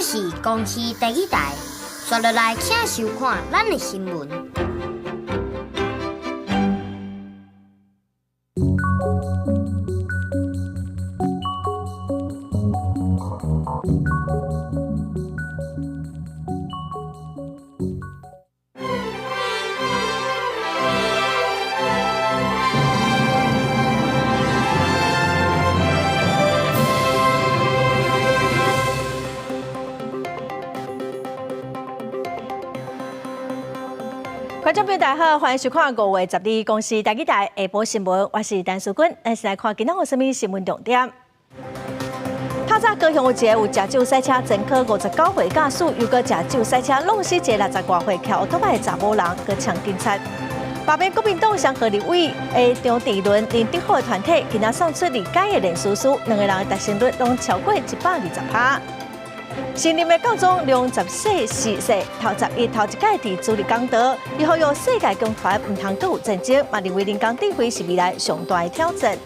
這是公視第一台，紲落來請收看咱的新聞。觀眾朋友大家好，歡迎收看5月12公視台語台下晡新聞，我是陳淑君。咱先來看今仔有啥物新聞重點。透早高雄有一个有食酒駛車前科59歲駕駛，又閣食酒駛車弄死一個60外歲騎歐多擺的查某人，閣搶警察。罷免國民黨雙河立委的張智倫、林德虎的團體，今仔送出二階的連書書，兩个人的達成率攏超過120%。新任的教宗良十四世世頭十一頭一擺佇主日講道，伊呼籲世界強權毋通閣有戰爭，嘛認為人工智慧是未來上大的挑戰。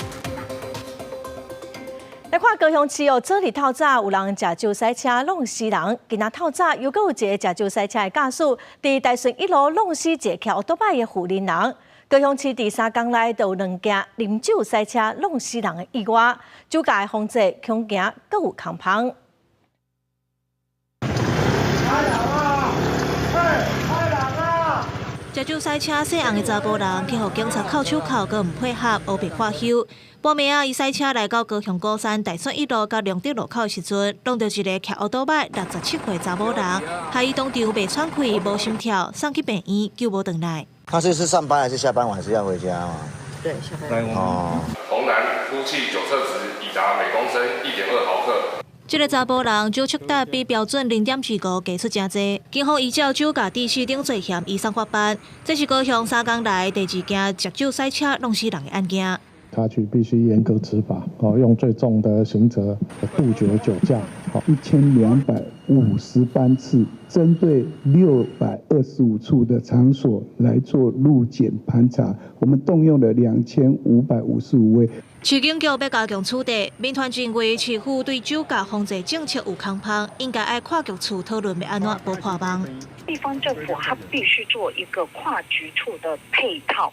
來看高雄市哦，昨日透早有人食酒駛車弄死人，今仔透早又閣有一个食酒駛車的駕駛，佇大順一路弄死一个騎歐多擺的婦人人。高雄市佇三工內就有兩件啉酒駛車弄死人的意外，酒駕的風勢恐驚閣有空芳。食酒駛車姓洪的查埔人，去予警察銬手銬，閣毋配合，烏白喝休。半暝仔，伊駛車來到高雄鼓山大選一路佮龍德路口的時陣，撞著一个騎歐多擺67歲查某人，害伊當場袂喘氣、無心跳，送去病院救無轉來。他是是上班還是下班晚是要回家嗎？對，下班。哦。紅男呼氣酒測值已達每公升1.2毫克。這个查埔人酒測值比標準0.25低出誠濟，警方依照酒駕致死等罪嫌移送法辦。這是高雄三工來第二件食酒駛車弄死人的案件。他去必須嚴格執法，哦，用最重的刑責杜絕酒駕。1250班次，針對625處的場所來做路檢盤查，我們動用了2555位。市警局欲加強處罰，民團認為市府對酒駕防治政策有空窗，應該愛跨局處討論欲按怎補破網。地方政府它必須做一個跨局處的配套，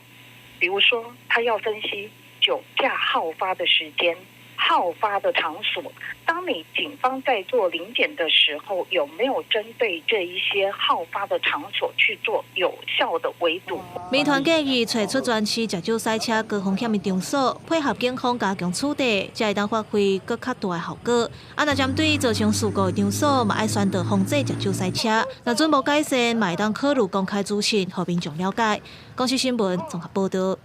比如說，他要分析酒駕好發的時間、好發的場所。當你警方在做臨檢的時候，有沒有針對這一些好發的場所去做有效的圍堵？民團建議揣出全市食酒駛車高風險的場所，配合警方加強處罰，才會當發揮閣較大的效果。啊，若針對造成事故的場所，嘛愛宣導防止食酒駛車。若準無改善，嘛會當考慮公開資訊，予民眾了解。公視新聞綜合報導。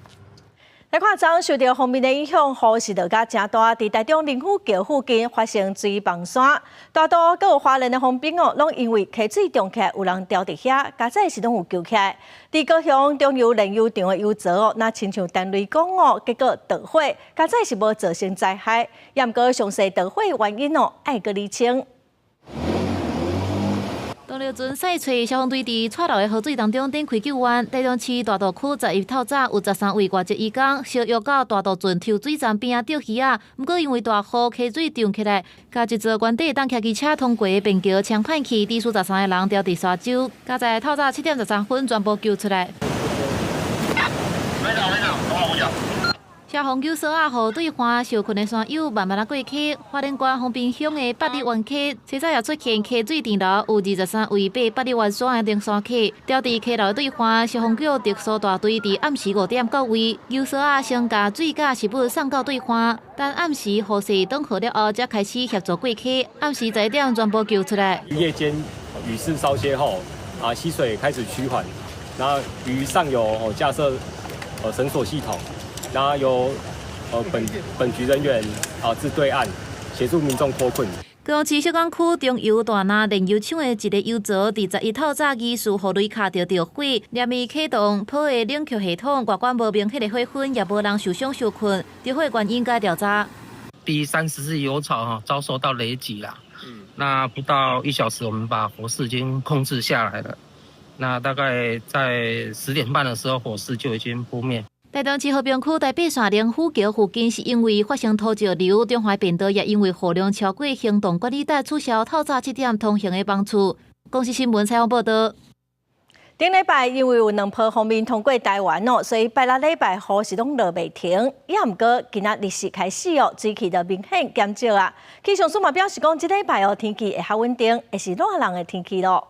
來看，昨受著鋒面的影響，雨是落甲誠大。佇台中林府橋附近發生水崩山，大肚閣有花蓮的豐濱哦，攏因為溪水漲起來，有人牢佇遐，佳哉是攏有救起來。佇高雄中油煉油廠的油槽哦，若親像陳雷公哦，結果著火，佳哉是無造成災害。也毋過詳細著火原因哦，愛閣釐清。動力船駛揣消防隊佇蔡流的河水當中展開救援。台中市大肚區十一透早有13位外籍移工，相約到大肚圳抽水站邊仔釣魚仔，毋過因為大雨溪水漲起來，共一座原底當騎機車通過的便橋沖歹去，致使13个人牢佇沙洲。佳哉透早7點13分全部救出來。消防救索仔予對岸受困的山友慢慢仔過溪。花蓮縣豐濱鄉的百里苑溪，清早也出現溪水漲流，有23位爬百里苑山的登山客，牢佇溪流對岸。消防局特搜大隊佇暗時5點到位，救索仔先共水佮食物送到對岸，等暗時雨勢轉好了後，才開始協助過溪。暗時11點全部救出來。夜間雨勢稍歇後，啊溪水開始趨緩，然後於上游架設繩索系統。然後由本局人員啊至對岸協助民眾脫困。高雄市小港區中油大林煉油廠的一个油槽，佇十一透早疑似予雷敲著著火，連伊啟動保的冷卻系統，外觀無明顯的火焚，也無人受傷受困。著火原因該調查。 B34油槽哈遭受到雷擊啦，那不到一小時，我們把火勢已經控制下來了。那大概在10點半的時候，火勢就已經撲滅。台中市和平區台八線靈武橋附近是因為發生土石流，中華便道也因為雨量超過行動管理帶取消透早7點通行的班次。公視新聞採訪報道。頂禮拜因為有兩波鋒面通過台灣哦，所以拜六禮拜雨是攏落袂停。也毋過今仔日時開始哦，水汽就明顯減少啊。氣象署嘛表示講，這禮拜哦天氣會較穩定，會是熱人的天氣咯。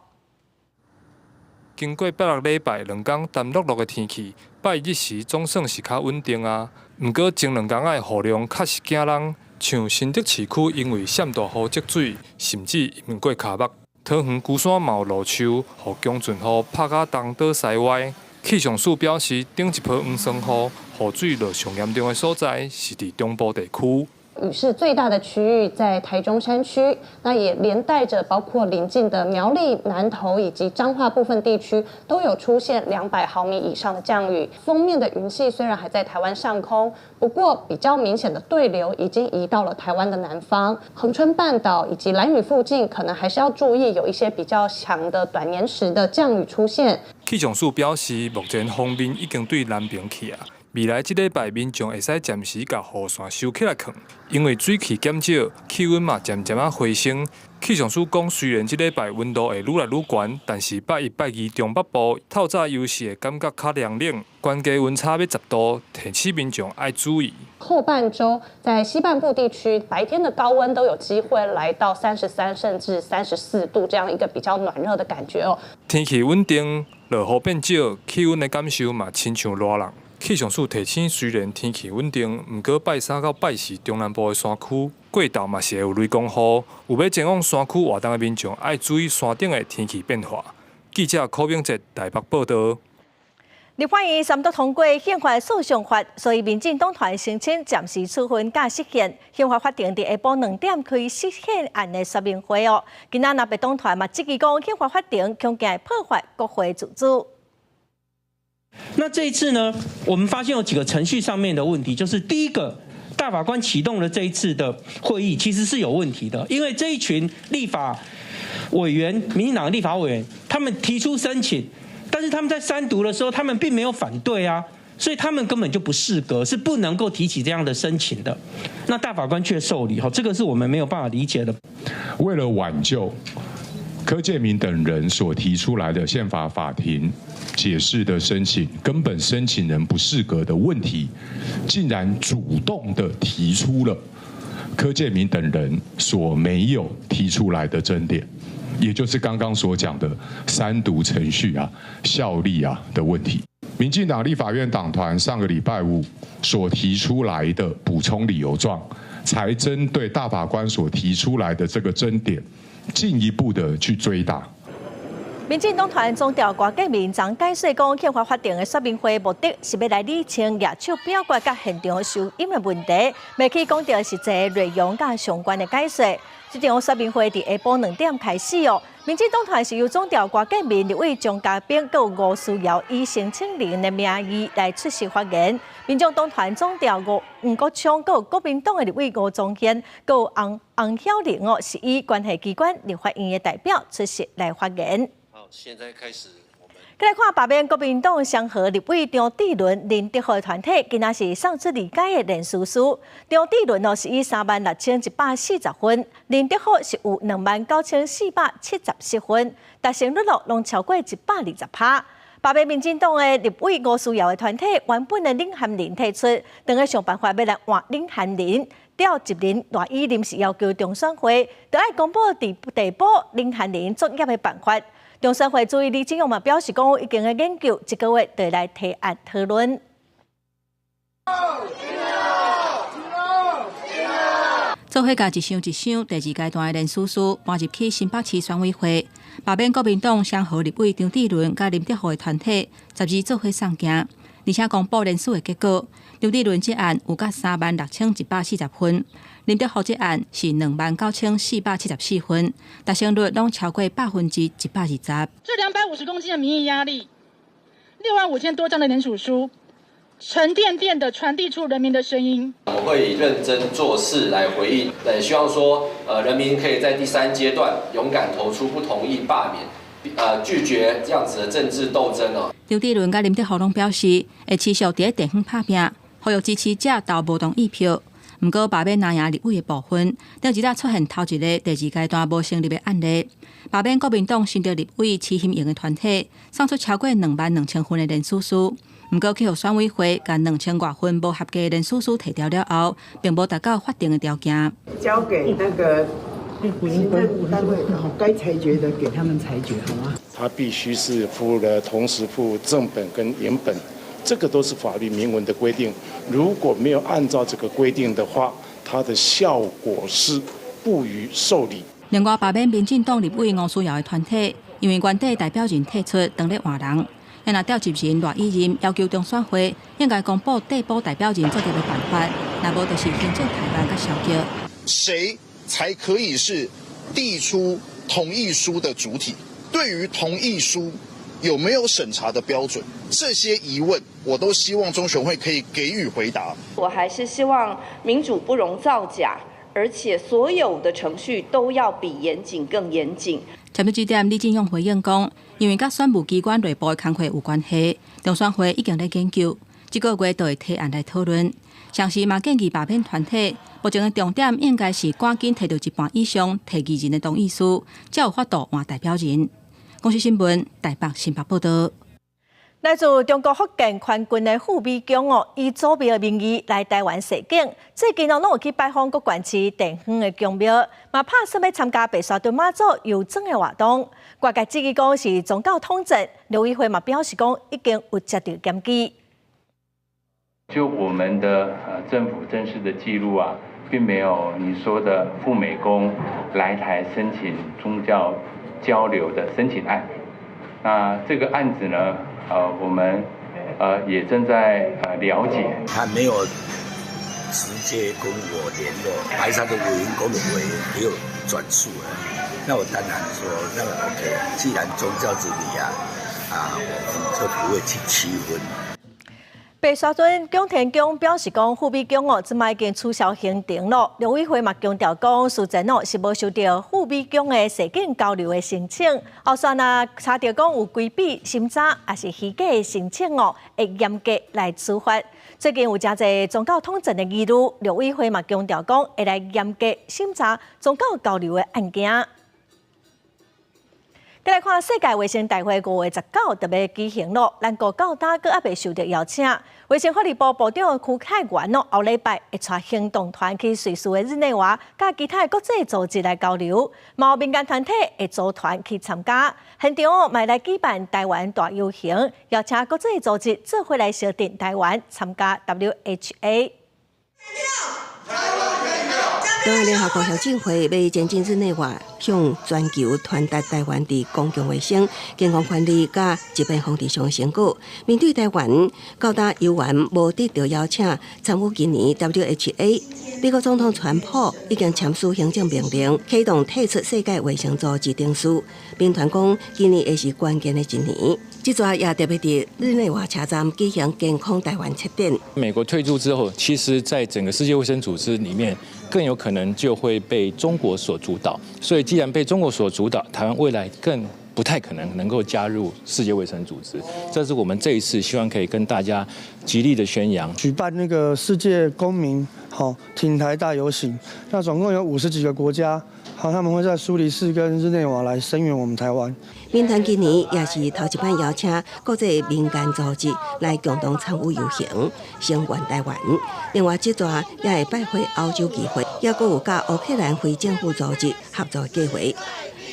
經過拜六禮拜兩工澹漉漉的天氣，拜日時總算是較穩定啊。毋過前兩工的雨量確實驚人，像新竹市區因為閃大雨積水，甚至淹過跤目。桃園龜山嘛有落樹，予強陣雨拍甲東倒西歪。氣象署表示，頂一波黃霜雨，雨水落上嚴重的所在是佇中部地區。雨勢最大的區域在台中山區，那也連帶着包括鄰近的苗栗、南投以及彰化部分地區都有出現200毫米以上的降雨。鋒面的雲系雖然還在台灣上空，不過比較明顯的對流已經移到了台灣的南方，恆春半島以及蘭嶼附近，可能還是要注意有一些比較強的短延時的降雨出現。氣象署表示，目前鋒面已經對南邊去啊。未來這禮拜民眾會使暫時共雨傘收起來囥，因為水汽減少，氣溫嘛漸漸仔回升。氣象署講，雖然這禮拜溫度會愈來愈懸，但是拜一、拜二中北部透早猶是會感覺較涼冷，懸低溫差欲10度，提醒民眾愛注意。後半週在西半部地區，白天的高溫都有機會來到33甚至34度這樣一個比較暖熱的感覺哦。天氣穩定，落雨變少，氣溫的感受嘛親像熱人。氣象署提醒，雖然天氣穩定，毋過拜三到拜四中南部的山區過晝嘛是會有雷公雨，有欲前往山區活動的民眾愛注意山頂的天氣變化。記者柯明哲台北報道。立法院三讀通過憲法訴訟法，所以民進黨團申請暫時處分佮釋憲。憲法法庭佇下晡2點開釋憲案的說明會哦。今仔藍白黨團嘛質疑講，憲法法庭恐驚會破壞國會自主。那這一次呢，我們發現有幾個程序上面的問題，就是第一個，大法官啟動了這一次的會議，其實是有問題的，因為這一群立法委員、民進黨立法委員，他們提出申請，但是他們在三讀的時候，他們並沒有反對啊，所以他們根本就不適格，是不能夠提起這樣的申請的。那大法官卻受理，哈，這個是我們沒有辦法理解的。為了挽救柯建銘等人所提出來的憲法法庭解釋的申請，根本申請人不適格的問題，竟然主動的提出了柯建銘等人所沒有提出來的爭點，也就是剛剛所講的三讀程序啊、效力啊的問題。民進黨立法院黨團上個禮拜五所提出來的補充理由狀，才針對大法官所提出來的這個爭點，進一步的去追打。民進黨團總召郭建銘昨解說講，憲法法庭的說明會目的是欲來理清舉手表決佮現場收音的問題，袂去講著實際內容佮相關的解說。這場說明會佇下晡2點開始哦。民進黨團是由總召郭建銘、立委張家秉、佮吳思瑤以申請人的名義來出席發言。民眾黨團總召吳國昌、佮國民黨的立委吳宗憲、佮洪洪曉玲哦，是以關係機關立法院的代表出席來發言。好，現在開始。來看罷免國民黨雙和立委張智倫、林德和團體，今仔是送出理解的連署書。張智倫哦是以36,140分，林德和是有29,477分，達成率咯攏超過120%。罷免民進黨的立委吳思瑤的團體原本的領銜人退出，當咧想辦法欲來換領銜人，召集人賴以臨時要求中選會，著愛公布佇遞補領銜人作業的辦法。中選會主委李進勇嘛表示講，已經咧研究，這個月就會來提案討論。做伙共一箱一箱，第二階段的連署書搬入去新北市選委會，罷免國民黨雙和立委張智倫佮林德和的團體，12做伙送件，而且公布連署的結果。張智倫這案有佮36,140分，林德和這案是29,474分，達成率攏超過120%。這250公斤的民意壓力，65,000多張的聯署書，沉甸甸的傳遞出人民的聲音。我們會以認真做事來回應，也希望說，人民可以在第三階段勇敢投出不同意罷免，拒絕這樣子的政治鬥爭哦。張智倫佮林德福攏表示，會持續佇咧地方拍拚，呼籲支持者投無同意票。毋過，罷免藍營立委的部分，頂一日出現頭一个第二階段無成立的案例。罷免國民黨新竹立委徐欣瑩的團體送出超過22,000份的連署書，毋過去予選委會共2000外份無合格的連署書提掉了後，並無達到法定的條件。交給那個行政單位，該裁決的給他們裁決，好嗎？他必須是附了，同時附正本跟影本。這個都是法律明文的規定，如果沒有按照這個規定的話，它的效果是不予受理。另外，罷免民進黨立委吳思瑤的團體，因為原底代表人退出，當咧換人，若召集人賴以任要求中選會應該公布遞補代表人作業的辦法，若無就是行政怠慢佮消極。誰才可以是遞出同意書的主體？對於同意書有沒有審查的標準？這些疑問我都希望中選會可以給予回答。我還是希望民主不容造假，而且所有的程序都要比嚴謹更嚴謹。前日這點，李進勇回應講，因為佮選務機關內部的工課有關係，中選會已經咧研究，這個月就會提案來討論。同時嘛建議罷免團體，目前的重點應該是趕緊提著一半以上提議人的同意書，才有法度換代表人。公視新聞台北新北報道。來自中國福建寬郡的傅美宮哦，以祖廟的名義來台灣踅景，最近哦，攏有去拜訪各縣市地方的宮廟，嘛拍算欲參加白沙屯媽祖遊莊的活動。外界質疑講是宗教統戰，陸委會嘛表示講已經有接著檢舉。就我們的政府正式的記錄啊，並沒有你說的傅美宮來台申請宗教交流的申請案。那這個案子呢？我們也正在了解。他沒有直接跟我聯絡，白沙的委員工的委員沒有轉述啊。那我當然說，那個 OK，既然宗教之禮啊，啊，我們就不會去區分。白沙屯蔣天宮表示講，傅美宮哦，這擺已經取消行程咯。陸委會嘛強調講，事前哦是無收著傅美宮的踅景交流的申請，後續若查著講有規避審查，抑是虛假的申請哦，會嚴格來處罰。最近有誠濟宗教統戰的疑慮，陸委會嘛強調講，會來嚴格審查宗教交流的案件。再來看世界衛生大會5月19就欲舉行咯，咱國到今閣猶未受著邀請。衛生福利部部長邱泰源哦，後禮拜會帶行動團去瑞士的日內瓦，佮其他的國際組織來交流，嘛有民間團體會組團去參加。現場哦，嘛來舉辦台灣大遊行，邀請國際組織做伙來相挺台灣參加 WHA。台灣聯合國協進會欲前進日內瓦，向全球傳達台灣佇公共衛生、健康權利佮疾病防治上的成果。面對台灣到今猶原無得著邀請參與今年 WHA，美國總統川普已經簽署行政命令，啟動退出世界衛生組織程序。民團講，今年會是關鍵的一年。這逝也特別佇日內瓦車站舉行健康台灣策展。美國退出之後，其實在整個世界衛生組織裡面，更有可能就會被中國所主導。所以，既然被中國所主導，台灣未來更不太可能能夠加入世界衛生組織。這是我們這一次希望可以跟大家極力的宣揚。舉辦那個世界公民好挺台大遊行，那總共有50幾個國家，好，他們會在蘇黎世跟日內瓦來聲援我們台灣。民團今年也是頭一擺邀請國際民間組織來共同參與遊行，聲援台灣。另外，這逝也會拜會歐洲議會，也閣有佮烏克蘭非政府組織合作計劃。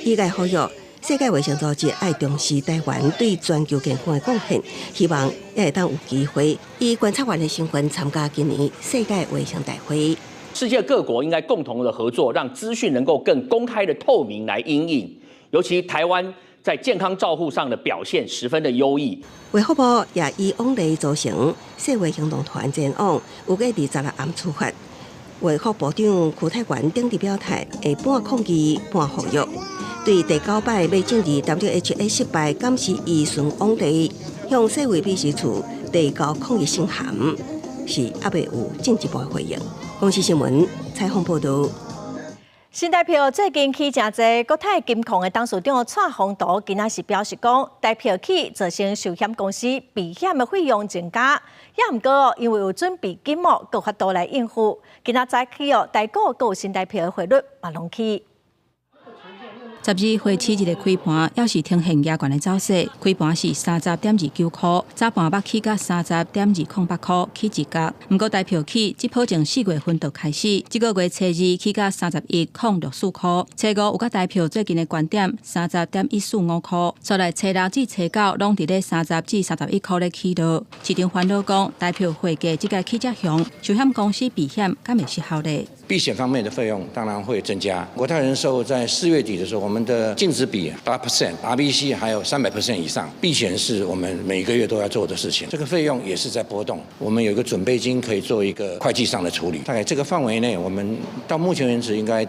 醫界呼籲世界衛生組織愛重視台灣對全球健康的貢獻，希望也會當有機會以觀察員的身份參加今年世界衛生大會。世界各國應該共同的合作，讓資訊能夠更公開的透明來因應。尤其台灣在健康照護上的表現十分的優異。衛福部也以往例組成世衛行動團前往，預計26暗出發。衛福部長邱泰源頂日表態，會半抗議半呼籲。對第九擺欲進入 WHA 失敗，敢是依循往例向世衛秘書處遞交抗議信函，是猶未有進一步的回應。公視新聞採訪報導。新台票最近起誠濟，國泰金控的董事長蔡宏圖今仔是表示講，台票起造成壽險公司避險的費用增加，也毋過因為有準備金哦，閣有法度來應付。今仔早起哦，台股閣有新台票的匯率嘛攏起。 12匯市一个開盤，猶是呈現亞懸的走勢，開盤是30.29箍，早盤捌起到30.208箍，起一角。毋過台票起，這波從4月份就開始，這個月初二起到31.64箍，初五有佮台票最近的懸點30.145箍，煞來初六至初九攏佇咧30至31箍咧起落。市場煩惱講，台票匯價這擺起遮雄，壽險公司避險敢會失效咧？避險方面的費用當然會增加。國泰人壽在4月底的時候，我們的淨值比8%，RBC 還有300% 以上。避險是我們每個月都要做的事情，這個費用也是在波動。我們有一個準備金可以做一個會計上的處理，大概這個範圍內，我們到目前為止應該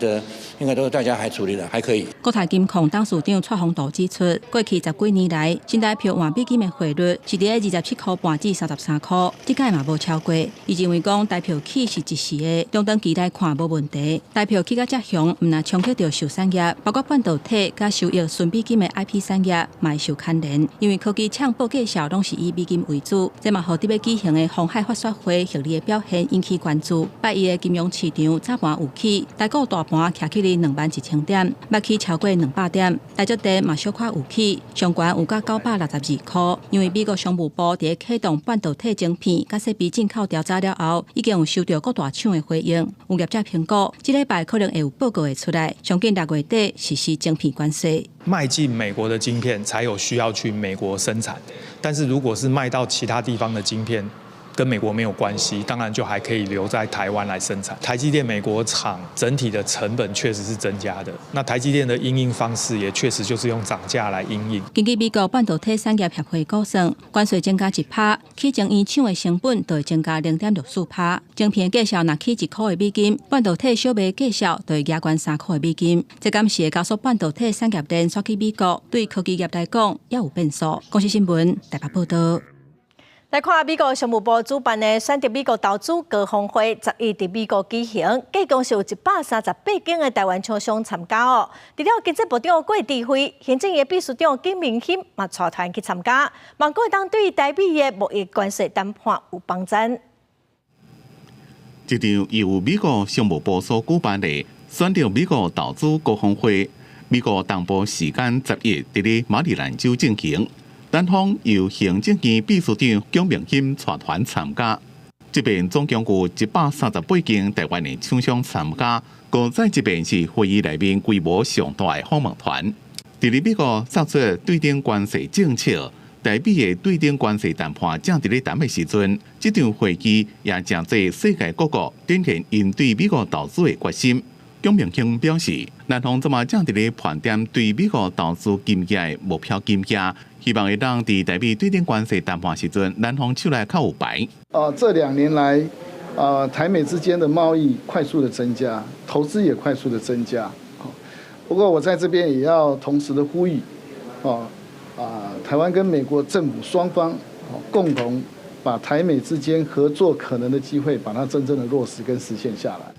都大家還處理得還可以。國泰金控董事長蔡宏圖指出，過去十幾年來，新台票換美金的匯率是佇咧27箍半至33箍，這擺嘛無超過。伊認為講台票起是一時的，中長期來看無問題。台票起甲遮雄，毋但衝擊著壽產業，包括半導體佮收益純美金的 IP 產業，嘛會受牽連。因為科技廠報價數攏是以美金為主，這嘛予佇欲舉行的鴻海法說會獲利的表現引起關注。拜一的金融市場早盤有起，台股大盤徛起咧21,000點，捌起超過200點。台積電嘛小可有起，上懸有甲962箍。因為美國商務部佇咧啟動半導體晶片佮設備進口調查了後，已經有收到各大廠的回應。有業者評估，這禮拜可能會有報告會出來，上緊6月底實施晶片關稅。賣進美國的晶片才有需要去美國生產，但是如果是賣到其他地方的晶片，跟美國沒有關係，當然就還可以留在台灣來生產。台積電美國廠整體的成本確實是增加的，那台積電的因應方式也確實就是用漲價來因應。根據美國半導體產業協會估算，關稅增加1%，起晶圓廠的成本就會增加0.64%。晶片價數若起1箍的美金，半導體小賣價數就會加懸3箍的美金。這敢是會加速半導體產業鏈徙去美國，對科技業來講也有變數。公視新聞台北報道。來看美國商務部主辦的選擇美國投資高峰會，11佇美國舉行，計共是有138間的台灣廠商參加哦。除了經濟部長郭智輝、行政院秘書長金明欣嘛帶團去參加，望會當對台美的貿易關稅談判有幫助。這場由美國商務部所舉辦的選擇美國投資高峰會，美國東部時間10日佇咧馬里蘭州進行。南方由行政院秘書長蔣明欣帶團參加，這邊總共有138間台灣的廠商參加，閣再這邊是會議內面規模上大的訪問團。佇咧美國祭出對等關稅政策，台美的對等關稅談判正佇咧談的時陣，這場會議也誠濟世界各國展現𪜶對美國投資的決心。蔣明欣表示，南方這馬正佇咧盤點對美國投資金額的目標金額。希望會當佇台美對等關稅談判時陣，南方手內較有牌。這2年來，台美之間的貿易快速的增加，投資也快速的增加。不過我在這邊也要同時的呼籲，台灣跟美國政府雙方共同把台美之間合作可能的機會，把它真正的落實跟實現下來。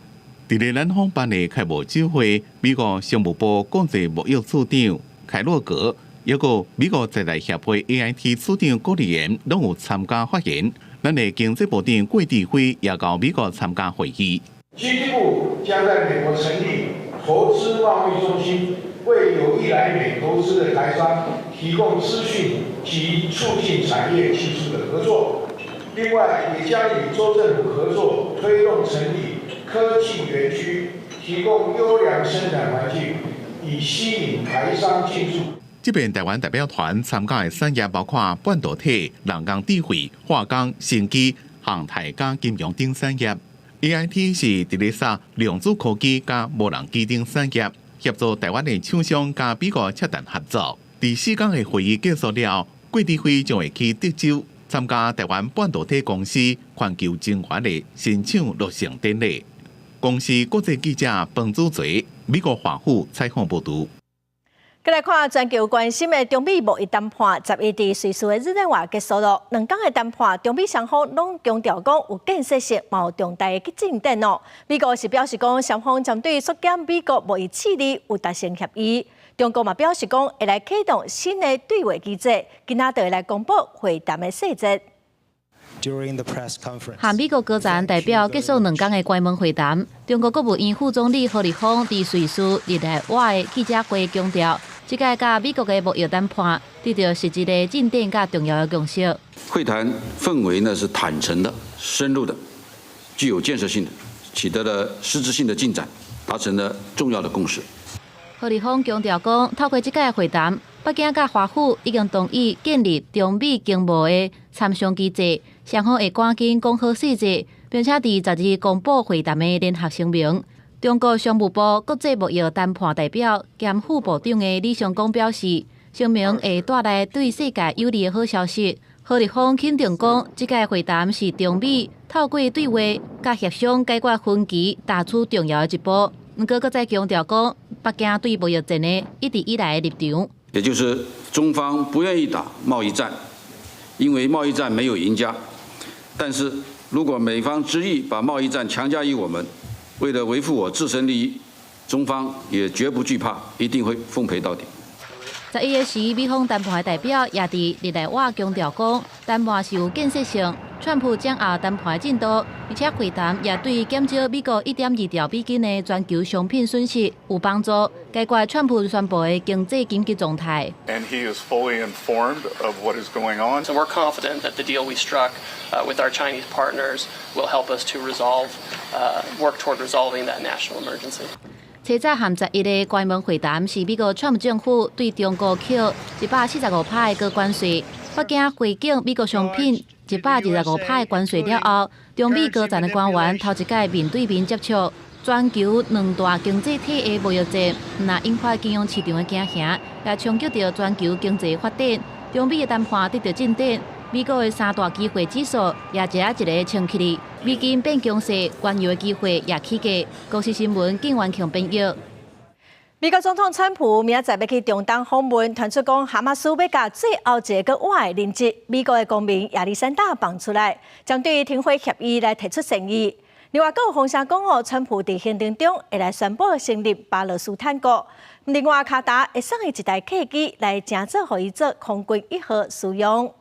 佇咧南方辦的開幕酒會，美國商務部國際貿易次長凱洛格，抑閣美國在台協會 AIT 次長郭立言攏有參加發言。咱的經濟部長郭智輝也到美國參加會議。經濟部將在美國成立投資貿易中心，為有意來美投資的台商提供資訊及促進產業技術的合作。另外，也將與州政府合作，推動成立科技園區，提供優良生產環境，以吸引台商進駐。這邊台灣代表團參加的產業包括半導體、人工智慧、化工、生技、航太佮金融等產業。AIT 是佇咧殺量子科技佮無人機等產業，協助台灣的廠商佮美國洽談合作。佇4天的會議結束了，郭智輝將會去德州參加台灣半導體公司環球晶圓的新廠落成典禮。公視國際記者彭祖澤，美國華府採訪報導。閣來看全球關心的中美貿易談判，11佇瑞士的日內瓦結束囉。2天的談判，中美雙方攏強調講有建設性，嘛有重大的進展哦。美國是表示講，雙方針對縮減美國貿易赤字有達成協議。中國嘛表示講會來啟動新的對話機制，今仔就會來公布會談的細節。和美國高層代表結束2天的關門會談，中國國務院副總理何立峰佇瑞士日內瓦的記者會強調，這擺佮美國的貿易談判得到實質的進展佮重要的共識。會談氛圍呢是坦誠的、深入的、具有建設性的，取得了實質性的進展，達成了重要的共識。何立峰強調講，透過這擺會談，北京佮華府已經同意建立中美經貿的參商機制，雙方會趕緊講好細節，並且佇12公布會談的聯合聲明。中國商務部國際貿易談判代表兼副部長的李尚光表示，聲明會帶來對世界有利的好消息。何立峰肯定講，這擺會談是中美透過對話佮協商解決分歧，踏出重要的一步。毋過，閣再強調講，北京對貿易戰的一直以來的立場，也就是中方不願意打貿易戰，因為貿易戰沒有贏家。但是如果美方執意把貿易戰強加於我們，為了維護我自身利益，中方也絕不懼怕，一定會奉陪到底。11的時，美方談判的代表也佇日內瓦強調講，談判是有建設性，川普掌握談判的進度，而且會談也對減少美國1.2兆美金的全球商品損失有幫助，解決川普宣布的經濟緊急狀態。 And he is fully informed of what is going on. So we're confident that the deal we struck with our Chinese partners will help us to work toward resolving that national emergency. 初早和11的關門會談是美國川普政府對中國扣145%的高關稅，北京回敬美國商品125%的關稅了後，中美高層的官員頭一擺面對面接觸，全球兩大經濟體的貿易戰，毋但引發金融市場的驚嚇，也衝擊著全球經濟發展。中美的談判得到進展，美國的三大機會指數也一个一个衝起來，美金變強勢，原油的機會也起價。公視新聞景元強編譯。美國總統川普明仔載欲去中東訪問，傳出講哈馬斯欲共最後一个閣活的人質，美國的公民亞歷山大放出來，針對停火協議來提出善意。另外，閣有風聲講哦，川普佇行程中會來宣布成立巴勒斯坦國。另外，卡達會送伊一台客機來誠做予伊做空軍一號使用。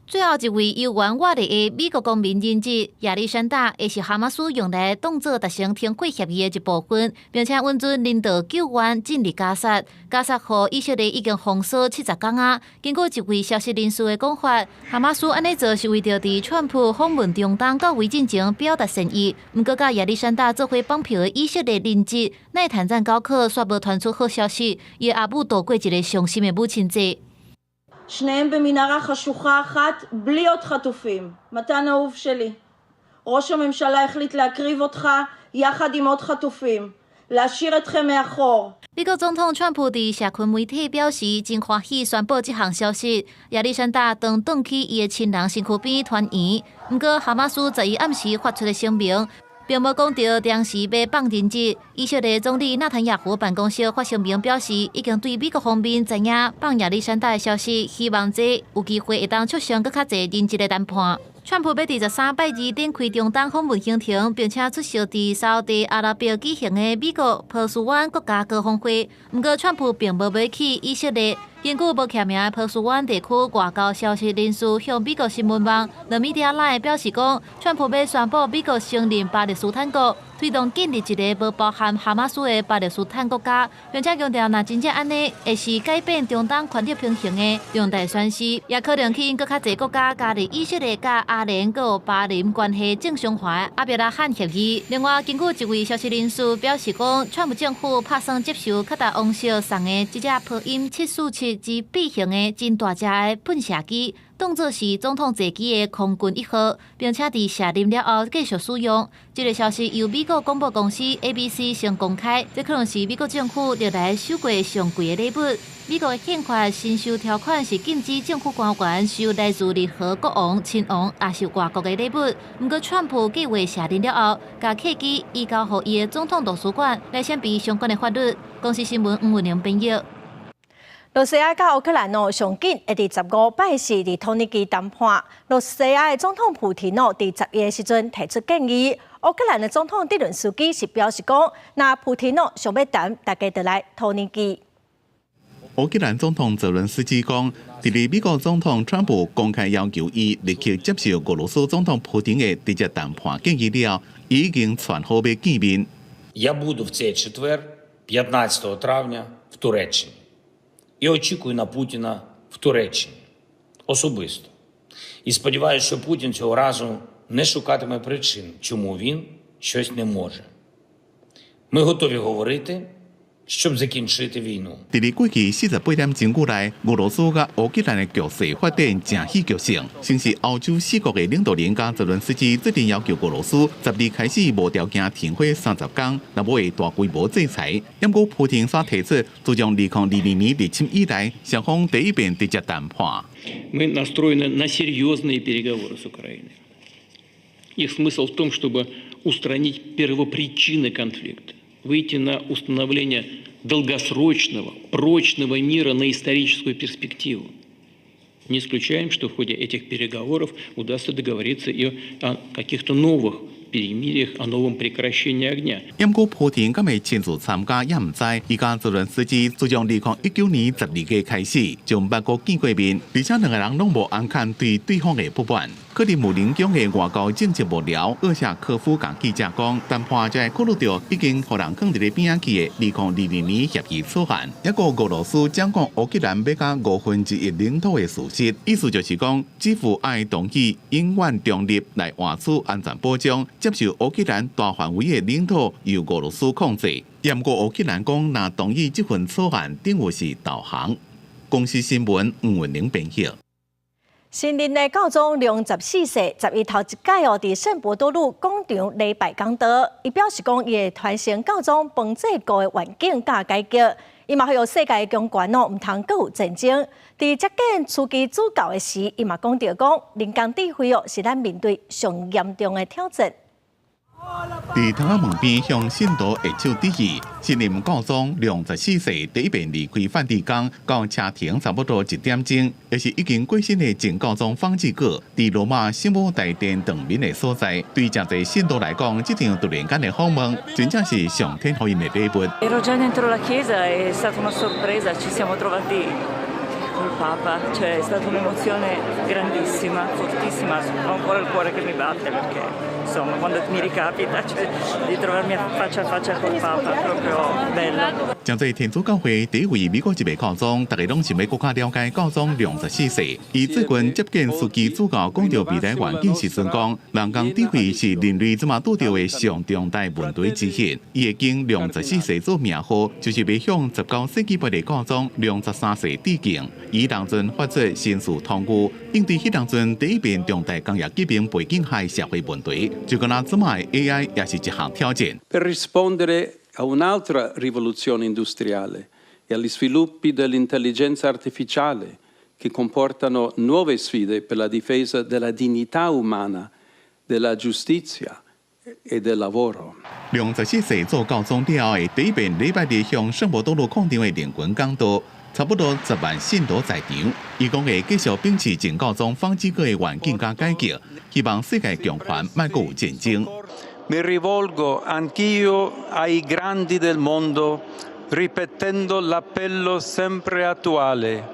最後一位猶原活著的美國公民人質亞歷山大，會是哈馬斯用來當做達成停火協議的一部分，並且允准人道救援進入加薩。加薩予以色列已經封鎖70工仔。根據一位消息人士的講法，哈馬斯按呢做是為著佇川普訪問中東到位進前表達善意。毋過，佮亞歷山大做伙綁票的以色列人質奈坦贊高克煞無傳出好消息，伊的阿母度過一个傷心的母親節。 שניהם במנהרה חשוכה אחת, בלי עוד חטופים. מתן אהוב שלי, ראש הממשלה החליט להקריב אותך יחד עם עוד חטופים, להשאיר אתכם מאחור. 美國總統川普佇社群媒體表示，真歡喜宣布這項消息。亞歷山大當轉去伊的親人身軀邊團圓。毋過，哈馬斯11暗時發出的聲明，並無講著當時欲放人質。以色列總理納坦雅胡辦公室發聲明表示，已經對美國方面知影放亞歷山大的消息，希望這有機會會當促成閣較濟人質的談判。川普欲佇13拜二展開中東訪問行程，並且出席佇沙烏地阿拉伯舉行的美國波斯灣國家高峰會。毋過，川普並無欲去以色列。根據無記名的波斯灣地區外交消息人士向美國新聞網 The Media Line 表示講，川普欲宣布美國承認巴勒斯坦國，推動建立一个無包含哈馬斯的巴勒斯坦國家，並且強調，若真正按呢，會是改變中東權力平衡的重大宣示，也可能吸引閣較濟國家加入以色列佮阿聯閣巴林關係正常化的阿伯拉罕協議。另外，根據一位消息人士表示講，川普政府拍算接受卡達王室送的這隻波音747之 B 型的真大隻的噴射機，當作是總統座機的空軍一號，並且佇卸任了後繼續使用。這个消息由美國廣播公司 ABC 先公開，這可能是美國政府歷來收過上貴的禮物。美國的憲法新修條款是禁止政府官員收來自任何國王、親王抑是外國的禮物。毋過，川普計劃卸任了後，共客機移交予伊的總統圖書館來審備相關的法律。公視新聞吳文玲編譯。羅西亞佮烏克蘭哦，上緊會佇15拜四佇土耳其談判。羅西亞的總統普廷哦，佇11的時陣提出建議。烏克蘭的總統澤倫斯基是表示講，若普廷哦想欲談，大家就來土耳其。烏克蘭總統澤倫斯基講，佇咧美國總統川普公開要求伊立刻接受俄羅斯總統普廷的直接談判建議了，伊已經傳好欲見面。 Я буду в цей четвер, 15 травня, в Туреччині. І очікую на Путіна в Туреччині. Особисто. І сподіваюся, що Путін цього разу не шукатиме причин, чому він щось не може. Ми готові говорити, щоб закінчити війну. 佇咧過去48點鐘以內，俄羅斯佮烏克蘭的局勢發展誠戲劇性。先是歐洲四國的領導人佮澤倫斯基做陣要求俄羅斯12開始無條件停火30天，若無會大規模制裁。毋過普廷煞提出，自從2022年入侵以來，雙方第一遍直接談判。 Мы настроены на серьезные переговоры с Украиной. Их смысл в том, чтобы устранить первопричины конфликта, выйти на установление долгосрочного, прочного мира на историческую перспективу. Не исключаем, что в ходе этих переговоров удастся договориться и о каких-то новых перемириях, о новом прекращении огня。毋過普廷敢會親自參加，也毋知。伊佮澤倫斯基自從2019年12月開始，就毋捌閣見過面，而且兩个人攏無暗崁對對方的不滿。克里姆林宮的外交政策幕僚厄夏科夫共記者講，談判才會考慮著已經予人囥佇咧邊仔去的2022年協議草案，抑閣俄羅斯掌管烏克蘭欲加1/5領土的事實，意思就是講，基輔愛同意永遠中立來換取安全保障，接受烏克蘭大範圍的領土由俄羅斯控制。毋過烏克蘭講，若同意這份草案，等於是投降。公視新聞吳文玲編譯。新任的教宗良十四世11頭一擺哦，佇聖伯多祿廣場禮拜講道，伊表示講，伊會傳承教宗方濟各的願景佮改革，伊嘛呼籲世界的強權哦，毋通閣有戰爭。佇接見樞機主教的時，伊嘛講著講，人工智慧哦，是咱面對上嚴重的挑戰。佇窗仔門邊向信徒握手致意，新任教宗良十四世第一遍離開梵蒂岡，到車程差不多1點鐘，也是已經過身的前教宗方濟各，佇羅馬聖母大殿長眠的所在。對誠濟信徒來講，這場突然間的訪問，真正是上天予𪜶的禮物。 Ero già dentro la chiesa, è stata una sorpresa, ci siamo trovati col Papa, cioè è stata un'emozione grandissima, fortissima, ho ancora il cuore che mi batte perché insomma quando mi ricapita, cioè, di trovarmi faccia a faccia col Papa, proprio bello. 誠濟天主教會第一位美國籍的教宗，大家攏想欲閣較了解教宗良十四世。伊最近接見樞機主教，講著未來願景時陣講，人工智慧是人類這馬拄著的上重大問題之一。伊會揀良十四世做名號，就是欲向19世紀末的教宗良十三世致敬。伊當陣發出紳士通諭，應對彼當陣第一遍重大工業革命背景下的社會問題，就敢若這馬的 AI 也是一項挑戰。 Per rispondere a un'altra rivoluzione industriale e agli sviluppi dell'intelligenza artificiale che comportano nuove sfide per la difesa della dignità umana, della giustizia e del lavoro. 良十四世做教宗了後，第一遍禮拜日向聖伯多祿廣場的人群講道，差不多10萬信徒在場。伊講會繼續秉持前教宗方濟各的願景佮改革，希望世界強權莫閣有戰爭。 Mi rivolgo anch'io ai grandi del mondo, ripetendo l'appello sempre attuale: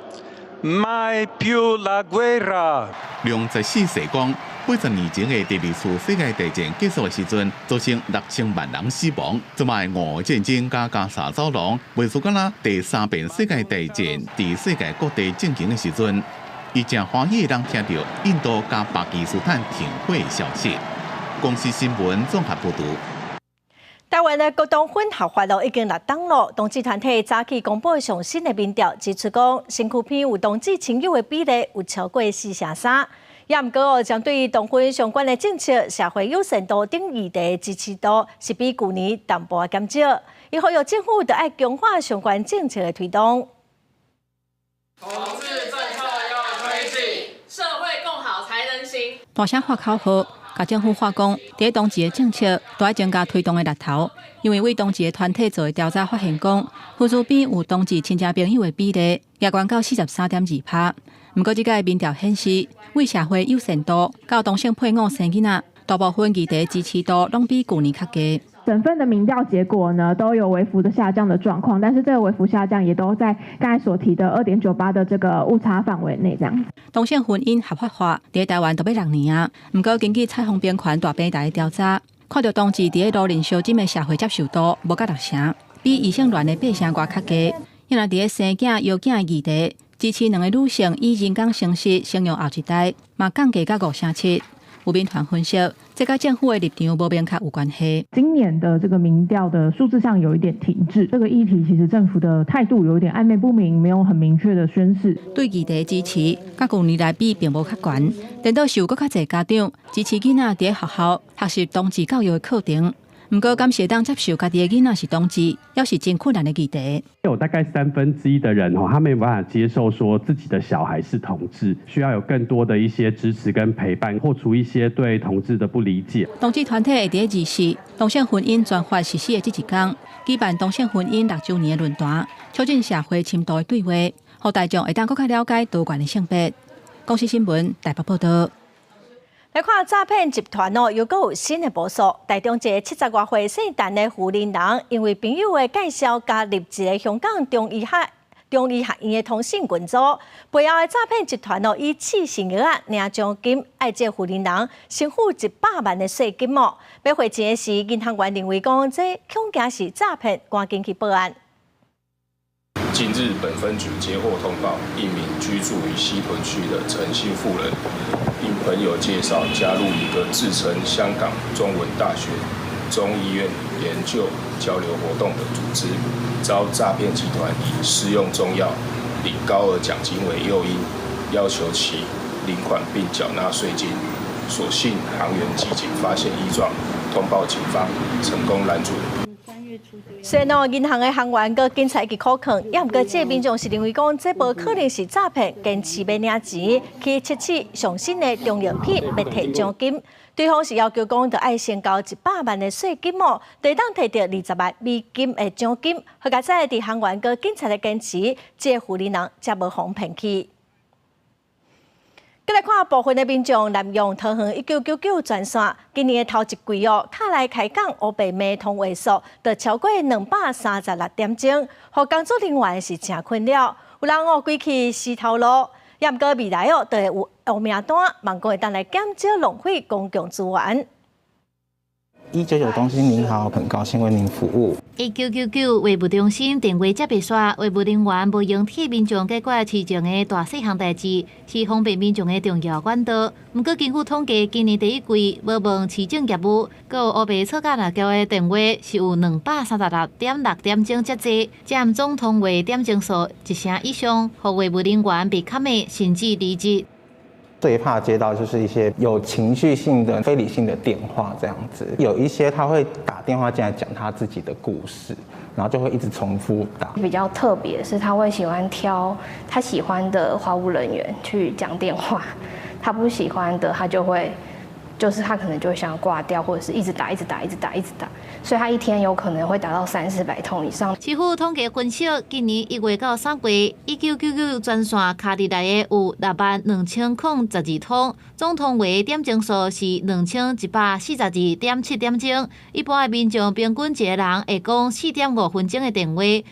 mai più la guerra！良十四世講，80年前的第二次世界大戰結束的時陣，造成6000萬人死亡。這擺俄烏戰爭佮加沙走廊，袂輸敢若第三遍世界大戰佇世界各地進行的時陣，伊誠歡喜通聽著印度佮巴基斯坦停火的消息。公視新聞綜合報導。台台灣的國同婚合法咯，已經6冬咯。同志團體早起公布上新的民調，指出講身軀邊有同志親友的比例有超過4成3。也毋過哦，針對同婚相關的政策、社會友善度等議題支持度是比舊年淡薄仔減少。伊呼籲政府著愛強化相關政策的推動。同志政策要推進，社會共好才能行。大聲喊口號，共政府喊講，佇同志的政策著愛增加推動的力頭，因為為同志的團體做的調查發現，講身軀邊有同志親戚朋友的比例也懸到43.2%。毋過，這屆民調顯示，為社會友善度到同性配偶生囡仔，大部分議題支持度攏比舊年較低。整份的民調結果呢，都有微幅的下降的狀況，但是這個微幅下降也都在剛才所提的2.98的這個誤差範圍內，這樣。同性婚姻合法化佇台灣都欲6年啊，毋過根據彩虹平權大平台的調查，看著同志佇咧路人相針的社會接受度無佮6成，比異性戀的8成外較低。因為佇咧生囝、養囝的議題，支持兩个女性以人工生殖生育後一代，嘛降低到5成7。有民團分析，這佮政府的立場無明確有關係。今年的這個民調的數字上有一點停滯，這個議題其實政府的態度有一點曖昧不明，沒有很明確的宣示。對議題支持，佮舊年來比並無較懸，顛倒是有閣較濟家長支持囡仔佇咧學校學習同志教育的課程。毋過，敢是會當接受家己的囡仔是同志，猶是真困難的議題。有大概1/3的人吼，他沒有辦法接受說自己的小孩是同志，需要有更多的一些支持跟陪伴，破除一些對同志的不理解。同志團體會佇咧24同性婚姻全法實施的這一天，舉辦同性婚姻6週年的論壇，促進社會深度的對話，予大眾會當閣較了解多元的性別。公視新聞台北報道。來看詐騙集團哦，又閣有新的部署。台中一个70外歲姓陳的婦人人，因為朋友的介紹加入一个香港中醫學院的通訊群組，背後的詐騙集團哦，以試性藥仔領獎金，愛這婦人人先付100萬的稅金哦。欲匯錢的時，銀行員認為講這恐驚是詐騙，趕緊去報案。近日，本分局接獲通報，一名居住於西屯區的陳姓婦人，應朋友介紹加入一個自稱香港中文大學中醫院研究交流活動的組織，遭詐騙集團以施用中藥領高額獎金為誘因，要求其領款並繳納稅金。所幸行員機警發現異狀，通報警方，成功攔阻。雖然哦，銀行的行員佮警察去苦勸，也毋過這個民眾是認為講這無可能是詐騙，堅持欲領錢去測試上新的中藥片，欲提獎金。對方是要求講，著愛先交100萬的稅金哦，就會當提著20萬美金的獎金。好佳哉佇行員佮警察的堅持，這個婦人才無予騙去。閣來看部分的民眾濫用桃園1999專線，今年的頭一季哦，卡來開講烏白罵通話數，就超過236點鐘，予工作人員是誠困擾。有人哦規氣死頭路，也毋過未來哦，就會有黑名單，望講會當來減少浪費公共資源。 199中心您好，很高興為您服務。 1999話務中心電話接袂煞，話務人員無閒替民眾解決市情的大細項代誌，是方便民眾的重要管道。毋過根據統計，今年第一季無問市政業務，閣有烏白錯甲濫交的電話是有236.6點鐘遮濟，佔總通話點鐘數1成以上，予話務人員被砍的甚至離職。最怕接到就是一些有情緒性的、非理性的電話，這樣子。有一些他會打電話進來講他自己的故事，然後就會一直重複打。比較特別是，他會喜歡挑他喜歡的話務人員去講電話，他不喜歡的他就會，就是他可能就會想要掛掉，或者是一直打、一直打、一直打、一直打，所以他一天有可能會打到三四百通以上。市府統計分析，今年1月到3月，1999專線敲入來的有6萬2012通，總通話點鐘數是2142.7點鐘。一般的民眾平均一個人會講4.5分鐘的電話。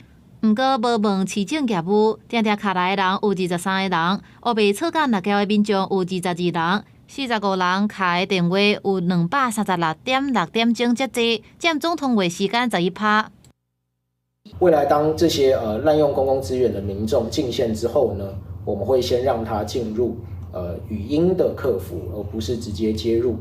毋過無問市政業務，定定敲來的人有23個人，烏白錯甲濫交的民眾有22人。45人敲的電話有236.6點鐘遮濟，佔總通話時間11%。未來當這些濫用公共資源的民眾進線之後呢，我們會先讓他進入語音的客服，而不是直接接入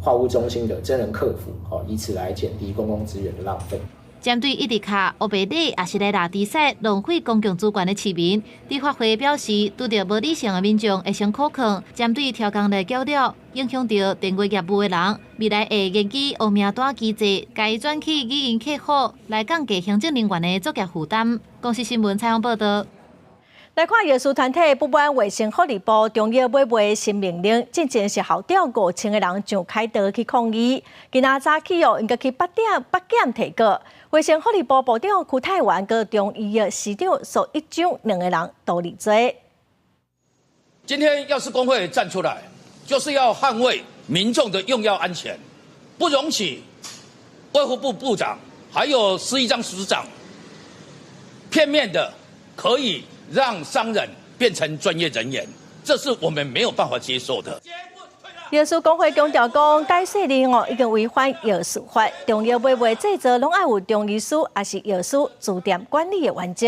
話務中心的真人客服，哦，以此來減低公共資源的浪費。針對一直敲烏白禮，抑是來拉低賽浪費公共資源的市民，立法會表示，拄著無理性的民眾會先苦勸，針對調工來繳了，影響著電話業務的人，未來會研究烏名單機制，共伊轉去語音客服，來降低行政人員的作業負擔。公視新聞採訪報導。來看藥師團體不滿衛生福利部中藥買賣新命令，進前是號召5000個人上凱道去抗議。今仔早起哦，𪜶閣去北點北檢提告。衛生福利部部長邱泰源佮中醫藥司長蘇一章兩个人都認罪。今天藥師公會站出來，就是要捍衛民眾的用藥安全，不容許衛福部部長還有施一章司長片面的可以讓商人變成專業人員，這是我們沒有辦法接受的。藥師公會強調講，改稅令哦已經違反藥師法，中藥買賣製造攏愛有中醫師，抑是藥師駐店管理的原則。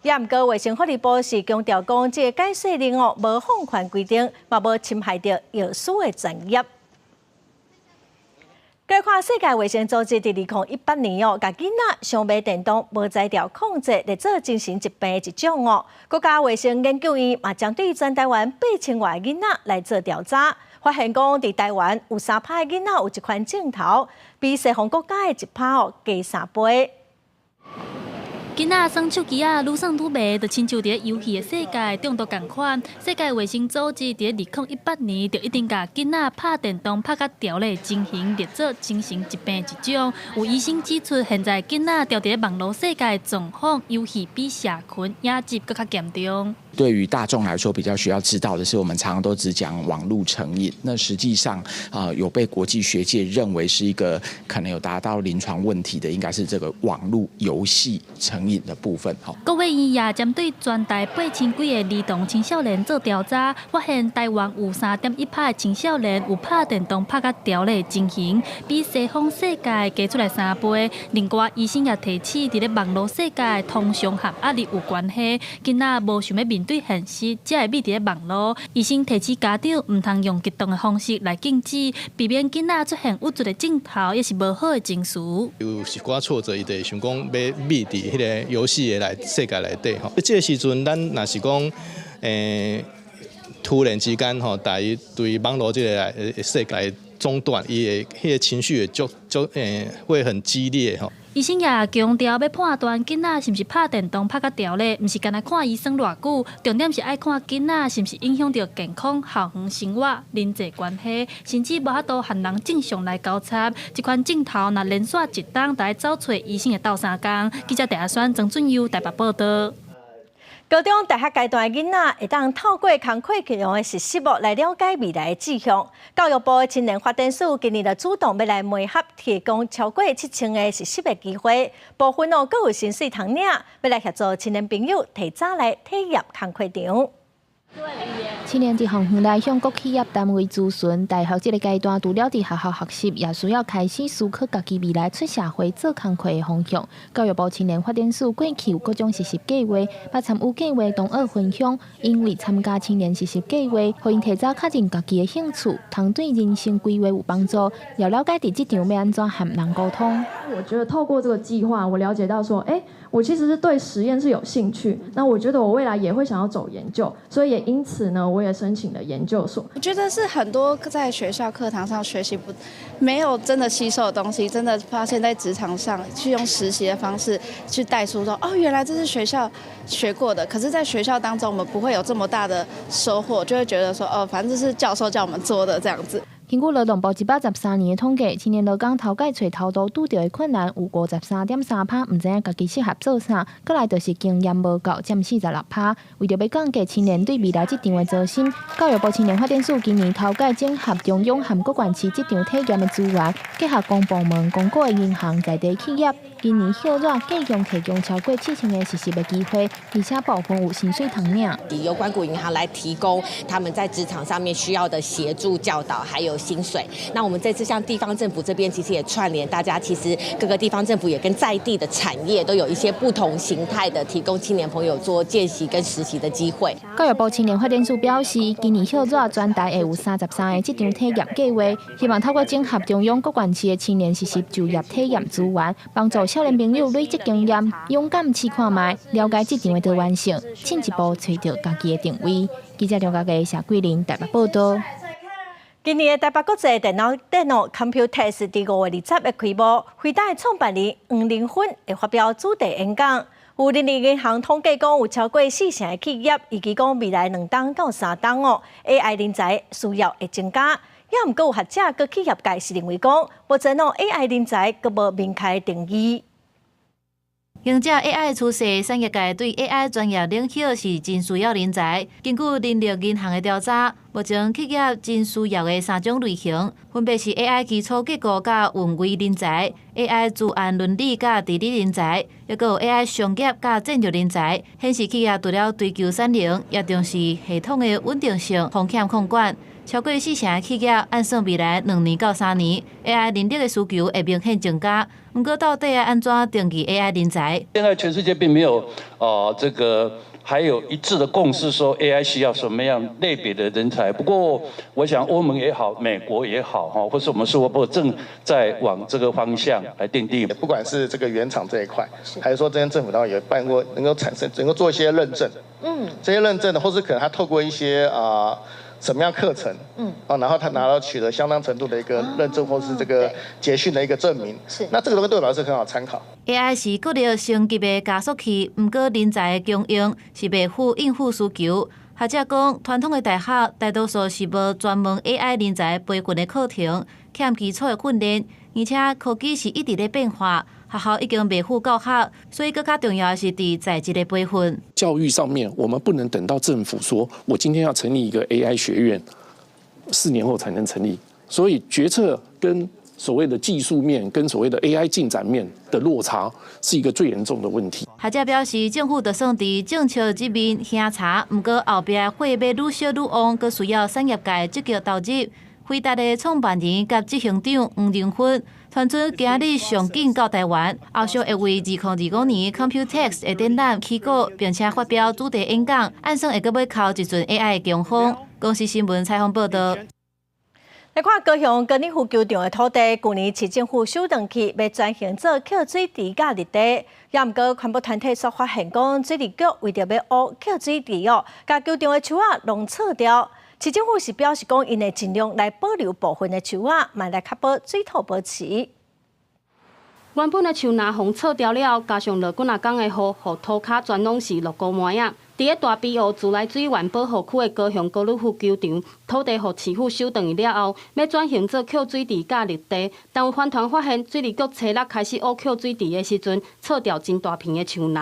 也毋過衛生福利部是強調講，這个改稅令哦無放寬規定，嘛無侵害著藥師的專業。來看世界衛生組織佇2018年哦，共囡仔上迷電動無才調控制列做精神疾病的一種哦。國家衛生研究院嘛針對全台灣8000外個囡仔來做調查，發現講佇台灣有3趴的囡仔有這款症頭，比西方國家的1趴哦加3倍。囡仔耍手機仔，愈耍愈迷，就親像佇咧遊戲的世界中毒仝款。世界衛生組織佇2018年就已經共囡仔拍電動拍甲著咧情形列做精神疾病一種。有醫生指出，現在囡仔著佇咧網路世界狀況，遊戲比社群影集閣較嚴重。對於大眾來說，比較需要知道的是，我們常常都只講網路成癮，那實際上啊，有被國際學界認為是一個可能有達到臨床問題的，應該是這個網路遊戲成癮的部分。國衛院也針對全台8000幾个兒童青少年做調查，發現台灣有3.1趴的青少年有拍電動拍甲著咧情形，比西方世界加出來3倍。另外，醫生也提醒，佇咧網路世界通常和壓力有關係，囡仔無想欲面對現實，才會匿佇咧網路。醫生提醒家長，毋通用激動的方式來禁止，避免囡仔出現鬱卒的症頭，抑是無好的情緒。有一寡挫折，伊就會想講欲匿佇彼个遊戲的內世界內底吼。這个時陣，咱若是講，突然之間吼，共伊對網路這个世界中斷，伊會彼个情緒會足足會很激烈吼。醫生也強調，欲判斷囡仔是毋是拍電動拍甲著咧，毋是干焦看伊耍偌久，重點是愛看囡仔是毋是影響著健康、校園生活、人際關係，甚至無法度和人正常來交談。這款症頭若連續一冬，就愛走揣醫生來鬥相共。記者鄭阿宣、曾俊佑台北報導。高中、大學階段的囡仔會當透過工課內容的實習簿來了解未來的志向。教育部的青年發展署今年就主動欲來媒合提供超過7000個實習的機會，部分哦，閣有薪水通領，欲來協助青年朋友提早來體驗工課場。青年佇校園內向各企業單位諮詢，大學這个階段除了佇學校學習，也需要開始思考家己未來出社會做工課的方向。教育部青年發展署過去有各種實習計劃，捌參與計劃同學分享，因為參加青年實習計劃，予𪜶提早確認家己的興趣，通對人生規劃有幫助，也了解佇職場欲按怎和人溝通。我覺得透過這個計劃，我了解到說，欸，我其實是對實驗是有興趣，那我覺得我未來也會想要走研究，所以也因此呢，我也申請了研究所。我覺得是很多在學校課堂上學習不沒有真的吸收的東西，真的發現在職場上去用實習的方式去帶出說，哦，原來這是學校學過的，可是在學校當中我們不會有這麼大的收穫，就會覺得說，哦，反正這是教授叫我們做的這樣子。根據勞動部113年的統計，青年勞工頭擺揣頭路拄著的困難有53.3趴，毋知影家己適合做啥。閣來就是經驗無夠，佔46趴。為著欲降低青年對未來職場的焦心，教育部青年發展署今年頭擺整合中央和各縣市職場體驗的資源，結合公部門、公股的銀行、在地企業，今年歇熱繼續提供超過7000個實習的機會，而且部分有薪水通領。由官股銀行來提供他們在職場上面需要的協助教導，還有薪水。那我們這次像地方政府這邊，其實也串聯大家，其實各個地方政府也跟在地的產業都有一些不同形態的提供青年朋友做見習跟實習的機會。教育部青年發展署表示，今年歇熱全台會有33個職場體驗計劃，希望透過整合中央各縣市的青年實習就業體驗資源，幫助少年朋友累積經驗，勇敢試看覓，了解職場的多元性，進一步揣著家己的定位。記者梁家傑、謝桂玲台北報道。今年的台北國際電腦 Computex 佇5月20日開幕，輝達的創辦人黃仁勳會發表主題演講。有人力銀行統計講，有超過四成的企業預期講未來2冬到3冬哦，AI 人才需要會增加。也毋過有學者佮企業界是認為講，目前哦 AI 人才閣無明確定義。迎接 AI 趨勢，產業界對 AI 專業領域是真需要人才。根據人力銀行的調查，目前企業真需要的三種類型，分別是 AI 基礎結構佮運維人才、AI 資安倫理佮治理人才，抑閣有 AI 商業佮戰略人才。顯示企業除了追求產能，也重視系統的穩定性、風險控管。超過四成的企業按算未來2年到3年，AI 人力的需求會明顯增加。毋過到底欲按怎定義 AI 人才？現在全世界並沒有這個還有一致的共識，說 AI 需要什麼樣類別的人才。不過，我想歐盟也好，美國也好，哈，或是我們數位部正在往這個方向來訂定。不管是這個原廠這一塊，還是說這邊政府當中也辦過，能夠產生，能夠做一些認證。這些認證的，或是可能他透過一些什麼樣課程？然後他拿到取得相當程度的一個認證，或是這個結訓的一個證明。那這個東西對我來說很好參考。 AI 是國力升級的加速器，毋過人才的供應是袂赴應付需求。學者講，傳統的大學大多數是無專門 AI 人才培訓的課程，欠基礎的訓練，而且科技是一直咧變化，學校已經袂赴教學，所以閣較重要的是佇在職的培訓。教育上面，我們不能等到政府說我今天要成立一個 AI 學院，4年後才能成立。所以決策跟所謂的技術面跟所謂的 AI 進展面的落差，是一個最嚴重的問題。學者表示，政府就算佇政策這面興柴，毋過後壁火欲愈燒愈旺，閣需要產業界積極投入。輝達的創辦人佮執行長黃仁勳傳出今日上緊到台灣，後續會為2025年 Computex 的展覽起鼓，並且發表主題演講，按算會閣欲敲一陣 AI 的強風。公視新聞採訪報導。來看高雄高爾夫球場的土地，舊年市政府收轉去，欲轉型做抾水池佮綠地。也毋過環保團體煞發現講，水利局為著欲挖抾水池哦，共球場的樹仔攏銼掉。市政府是表示講，𪜶會盡量來保留部分的樹仔，嘛來確保水土保持。原本的樹林予銼掉了，加上落幾若工的雨，予塗跤全攏是落孤糜仔。佇咧大埤湖自來水源保護區的高雄高爾夫球場，土地予市府收轉去了後，欲轉型做抾水池佮綠地，但有環團發現，水利局初六開始挖抾水池的時陣，銼掉真大片的樹林。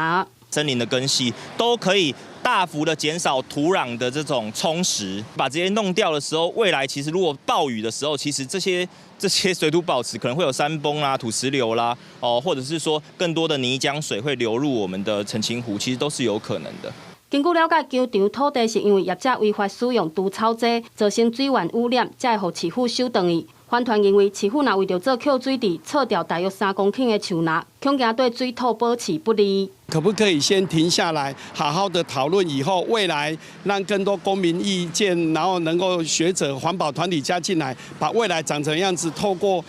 森林的根系都可以大幅的減少土壤的這種沖蝕，把這些弄掉的時候，未來其實如果暴雨的時候，其實這些水土保持可能會有山崩啦、土石流啦，哦，或者是說更多的泥漿水會流入我們的澄清湖，其實都是有可能的。根據了解，球場土地是因為業者違法使用除草劑，造成水源污染，才會予市府收轉去。環團認為，市府若為著做抾水池，銼掉大約3公頃的樹林，恐驚對水土保持不利。可不可以先停下來，好好的討論以後未來讓更多公民意見，然後能夠學者、環保團體加進來，把未來長成樣子，透過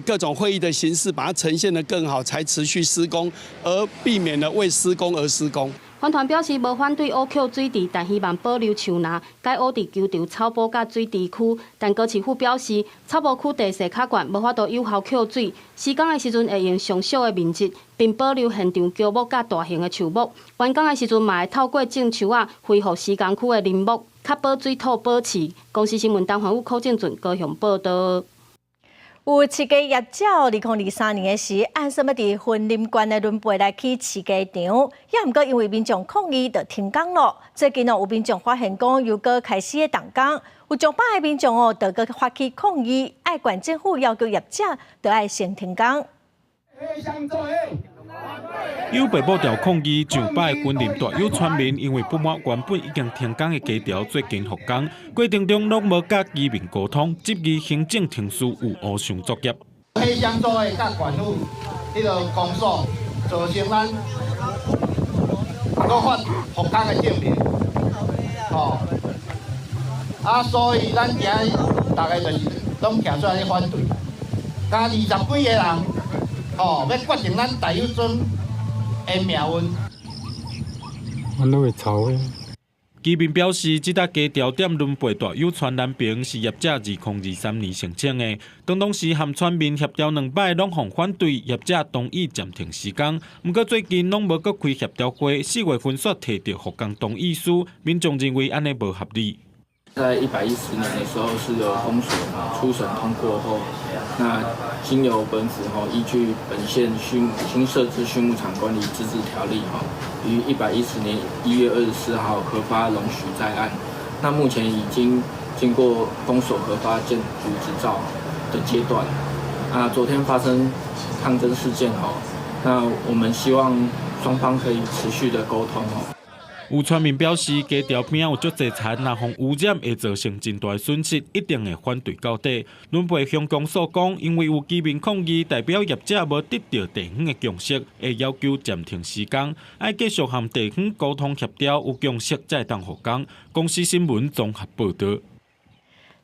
各種會議的形式，把它呈現得更好，才持續施工，而避免了為施工而施工。環團表示無反對挖抾水池，但希望保留樹林，改挖佇球場草埔佮水池區。但高市府表示，草埔區地勢較懸，無法度有效抾水。施工的時陣會用上小的面積，並保留現場喬木佮大型的樹木。完工的時陣嘛會透過種樹仔恢復施工區的林木，確保水土保持。公視新聞陳環宇、柯正俊高雄報導。有飼雞業者，2023年的時，按算欲佇雲林縣的崙背來起飼雞場，也毋過因為民眾抗議，就停工咯。最近哦，有民眾發現講又閣開始咧動工，有上百个民眾哦，就閣發起抗議，愛縣政府要求業者著愛先停工。有北部橋抗議上擺雲林大有村民因為不滿原本已經停工的雞橋最近復工，過程中攏無佮居民溝通，質疑行政程序有烏上作業。彼鄉組的佮縣府彼个公所造成咱閣發復工的證明，吼，啊，所以咱今日逐个就是攏徛出來反對，加20幾个人，吼，欲決定咱大有村的命運。阮攏會吵的。居民表示，這搭雞橋踮崙背大有村南爿是業者2023年申請的，當當時和村民協調兩擺，攏予反對，業者同意暫停施工。毋過最近攏無閣開協調會，4月份煞提著復工同意書，民眾認為按呢無合理。在110年的時候，是由公所初審通過後，那經由本府吼依據本縣畜新設置畜牧場管理自治條例吼，於110年1月24號核發容許在案。那目前已經經過公所核發建築執照的階段。啊，昨天發生抗爭事件吼，那我們希望雙方可以持續的溝通吼。有村民表示，雞橋邊有足濟田，若予污染會造成真大損失，一定會反對到底。崙背鄉公所講，因為有居民抗議，代表業者無得到地方的共識，會要求暫停施工，愛繼續和地方溝通協調，有共識才會當復工。公視新聞綜合報導。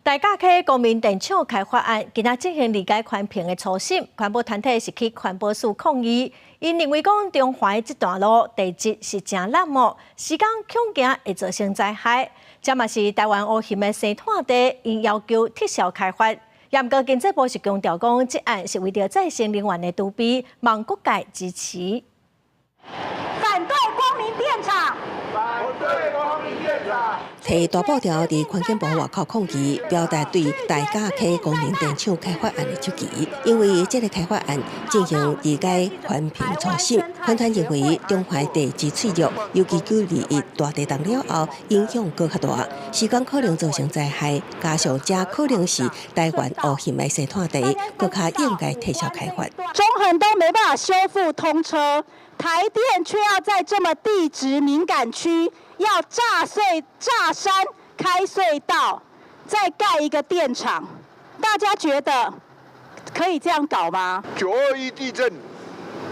大甲溪光明電廠開發案，今仔進行二階環評的初審，環保團體是去環保署抗議，𪜶認為講中環這段路地質是誠爛哦，施工恐驚會造成災害。這嘛是台灣烏鴟的生態地，𪜶要求撤銷開發。毋過經濟部是強調講，這案是為著再生能源的儲備，望各界支持。反對光明電廠。反對光明電廠。提大布條佇環境部外口抗議，表達對大甲溪光明電廠開發案的質疑。因為這个開發案進行二階環評初審，環團認為中環地質脆弱，尤其9·21大地動了後，影響閣較大，施工可能造成災害，加上這可能是台灣烏鴟的生態地，閣較應該撤銷開發。中橫都沒辦法修復通車，台電卻要在這麼地質敏感區，要炸碎炸山開隧道，再蓋一個電廠，大家覺得可以這樣搞嗎？9·21地震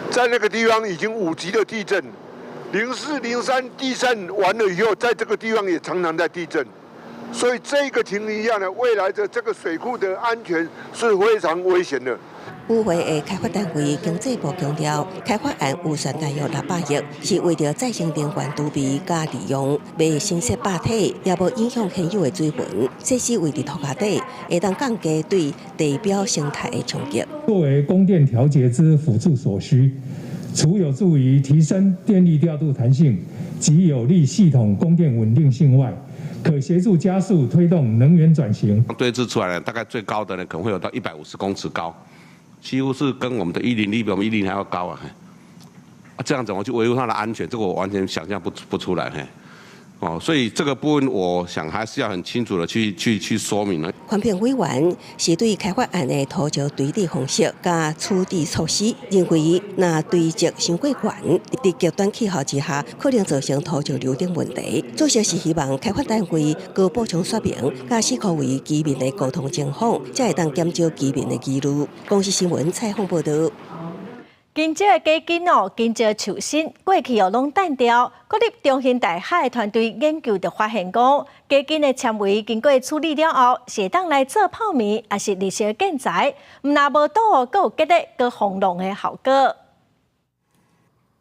在那個地方已經5級的地震，04、03地震完了以後，在這個地方也常常在地震，所以這個情形下呢，未來的這個水庫的安全是非常危險的。與會的開發單位經濟部強調，開發案預算大約600億，是為著再生能源儲備佮利用，袂新設壩體，也無影響現有的水源，設施位佇土跤底，會當降低對地表生態的衝擊。作為供電調節之輔助所需，除有助於提升電力調度彈性及有利系統供電穩定性外，可協助加速推動能源轉型。堆置出來呢，大概最高的呢，可能會有到150公尺高。幾乎是跟我們的101比我們101還要高啊！啊，這樣怎麼去維護它的安全？這個我完全想象不出來嘿。哦，所以這個部分我想還是要很清楚的去說明了。環評委員是對開發案的土石堆積方式佮處置措施，認為若堆積傷過懸，佇極端氣候之下，可能造成土石流等問題。主席是希望開發單位閣補充說明，佮思考為居民的溝通情況，才會當減少居民的疑慮。公視新聞採訪報導。香蕉的假根哦，香蕉樹身過去哦攏單調。國立中興大學的團隊研究就發現講，假根的纖維經過處理了後，是會當來做泡麵，抑是綠色建材，毋但無毒哦，閣有結咧閣防狼的效果。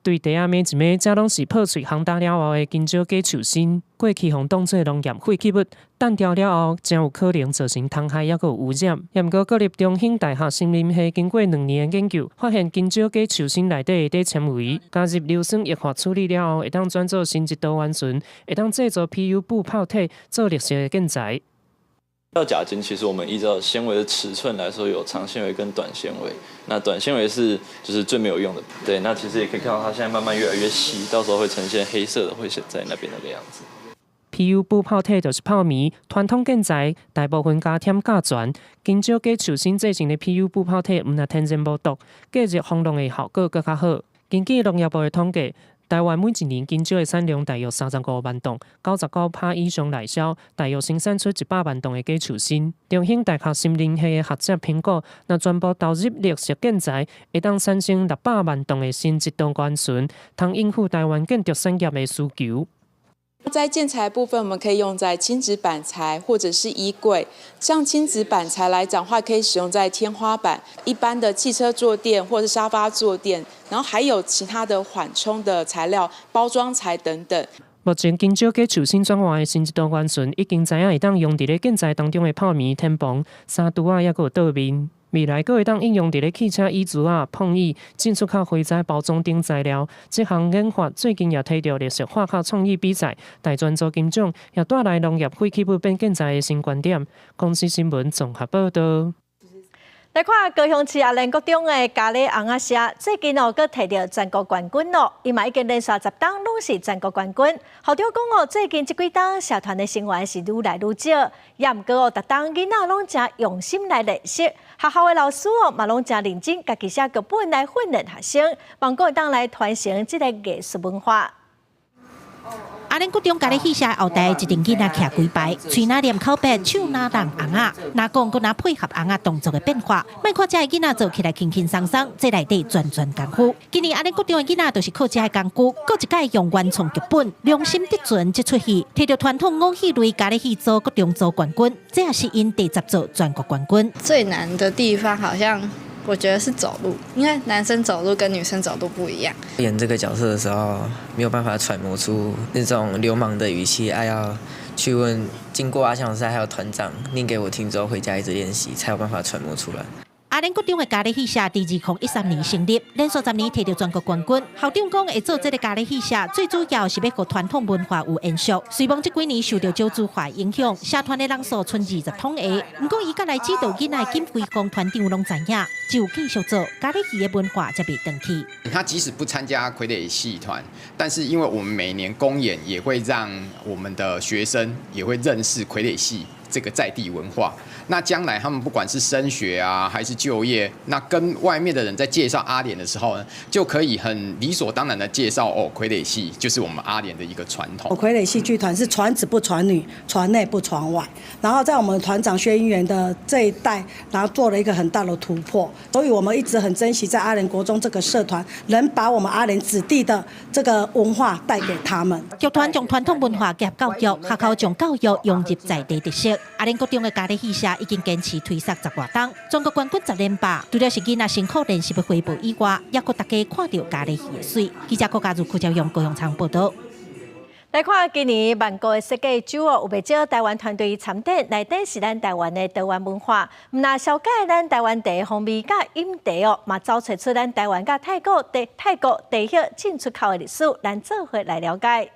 對地仔抿一抿，這攏是破碎烘焦了後的香蕉假樹身，過去予當做農業廢棄物，單調了後，誠有可能造成蟲害，抑閣有污染。毋過國立中興大學森林系經過2年的研究，發現香蕉假樹身內底的纖維加入硫酸液化處理了後，會當轉做新一多元醇，會當製造 PU 布泡體做綠色的建材。到假莖，其實我們依照纖維的尺寸來說，有長纖維跟短纖維。那短纖維是就是最沒有用的，對。那其實也可以看到，它現在慢慢越來越細，到時候會呈現黑色的，會在那邊那個樣子。 PU 布泡體就是泡棉，傳統建材大部分加添甲醛，香蕉假樹身製成的 PU 布泡體毋但天然無毒，隔熱防狼的效果閣較好。根據農業部的統計，台灣每一年香蕉的產量大約35萬噸，99%以上內銷，大約生產出100萬噸的假樹心。中興大學森林系的學者評估，若全部投入綠色建材，會當產生600萬噸的新質多元醇，通應付台灣建築產業的需求。在建材部分，我們可以用在輕質板材或者是衣櫃。像輕質板材來講的話，可以使用在天花板、一般的汽車坐墊或者沙發坐墊，然後還有其他的緩衝的材料、包裝材等等。目前，香蕉果樹心轉化的新質多元醇已經知影會當用佇咧建材當中的泡棉、天棚、衫櫥仔，抑閣有桌面。未來閣會當應用佇咧汽車椅子仔、碰椅、進出口灰材包裝等材料。這項研發最近也提著綠色化學創意比賽，大專組金獎，也帶來農業廢棄物變建材的新觀點。公視新聞綜合報導。來看高雄市阿蓮國中的嘉里尪仔社，最近哦，閣提著全國冠軍咯，伊嘛已經連續10冬攏是全國冠軍。校長講哦，最近這幾冬社團的成員是愈來愈少，也毋過哦，逐冬囡仔攏誠用心來練習，學校的老師哦嘛攏誠認真，家己寫劇本來訓練學生，望講會當來傳承這個藝術文化。阿蓮國中嘉里戲社後台一陣囡仔徛幾排，喙若念口白，手若弄尪仔，若講閣若配合尪仔動作的變化，莫看這个囡仔做起來輕輕鬆鬆，這內底全全功夫。今年阿蓮國中的囡仔就是靠這个工具，閣一擺用原創劇本，良心得存這齣戲，提著傳統偶戲類嘉里戲組國中組冠軍，這也是𪜶第10座全國冠軍。最難的地方好像我覺得是走路，因為男生走路跟女生走路不一樣。演這個角色的時候，沒有辦法揣摩出那種流氓的語氣，還要去問經過阿強師還有團長念給我聽之後，回家一直練習，才有辦法揣摩出來。阿蓮國中的嘉里戲社佇2013年成立，連續10年提著全國冠軍。校長講會做這个嘉里戲社，最主要是欲予傳統文化有延續。雖罔這幾年受著少子化影響，社團的人數賰20通个。毋過伊佮來指導囡仔的金輝光團長攏知影，只有繼續做嘉里戲的文化才袂斷去。他即使不參加傀儡戲團，但是因為我們每年公演也會讓我們的學生也會認識傀儡戲這個在地文化。那將來他們不管是升學啊，還是就業，那跟外面的人在介紹阿蓮的時候呢，就可以很理所當然的介紹哦，傀儡戲就是我們阿蓮的一個傳統。傀儡戲劇團是傳子不傳女，傳內不傳外。然後在我們團長薛英元的這一代，然後做了一個很大的突破。所以我們一直很珍惜在阿蓮國中這個社團，能把我們阿蓮子弟的這個文化帶給他們。劇團將傳統文化結合教育，學校將教育融入在地特色。阿蓮國中的嘉里戲社已經堅持推捒10外冬，全國冠軍10連霸。除了是囡仔辛苦練習的回報以外，也閣大家看著嘉里戲的媠。記者郭家如、柯昭勇高雄場報導。來看今年曼谷的設計週哦，有袂少台灣團隊參展來展示咱台灣的多元文化。毋但紹介咱台灣茶風味佮飲茶哦，嘛走揣出咱台灣佮泰國茶葉進出口的歷史，咱做伙來了解。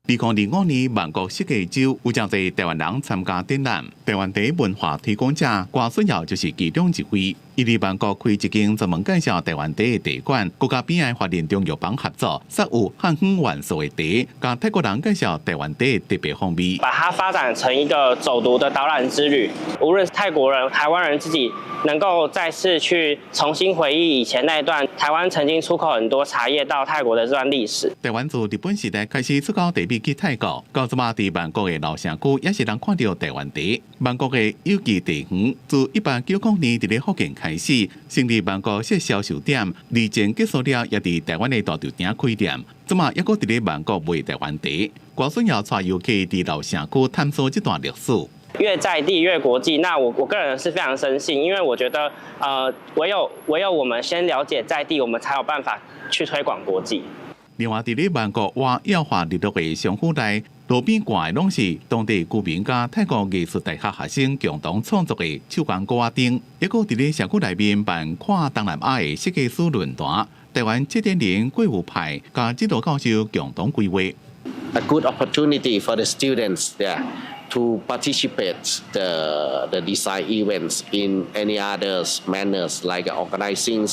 2025年曼谷設計週有誠濟台灣人參加展覽，台灣茶文化推廣者郭順耀就是其中一位。伊佇曼谷開一間專門介紹台灣茶的茶館，閣佮邊仔花蓮中藥房合作，設有漢方元素的茶，共泰國人介紹台灣茶的特別風味。把它發展成一個走讀的導覽之旅，無論是泰國人、台灣人自己，能夠再次去重新回憶以前那一段台灣曾經出口很多茶葉到泰國的這段歷史。台灣自日本時代開始出口茶米去泰國，到這馬佇曼谷的老城區也是通看著台灣茶。曼谷的有機茶園自1890年佇咧福建開始成立曼谷設銷售點，二戰結束了，也佇台灣的大稻埕開店，這馬猶閣佇咧曼谷賣台灣茶。郭順耀帶遊客佇老城區探索這段歷史。越在地越國際，那我個人是非常深信，因為我覺得，唯有我們先了解在地，我們才有辦法去推廣國際。另外，佇咧曼谷活耀華日落的商府內，路邊掛的攏是當地居民佮泰國藝術大學學生共同創作的手工鼓仔燈，猶閣佇咧社區內面辦看東南亞的設計師論壇，台灣7.0過有派佮指導教授共同規劃。 A good opportunity for the students there. To participate the design events in any others manners like organizing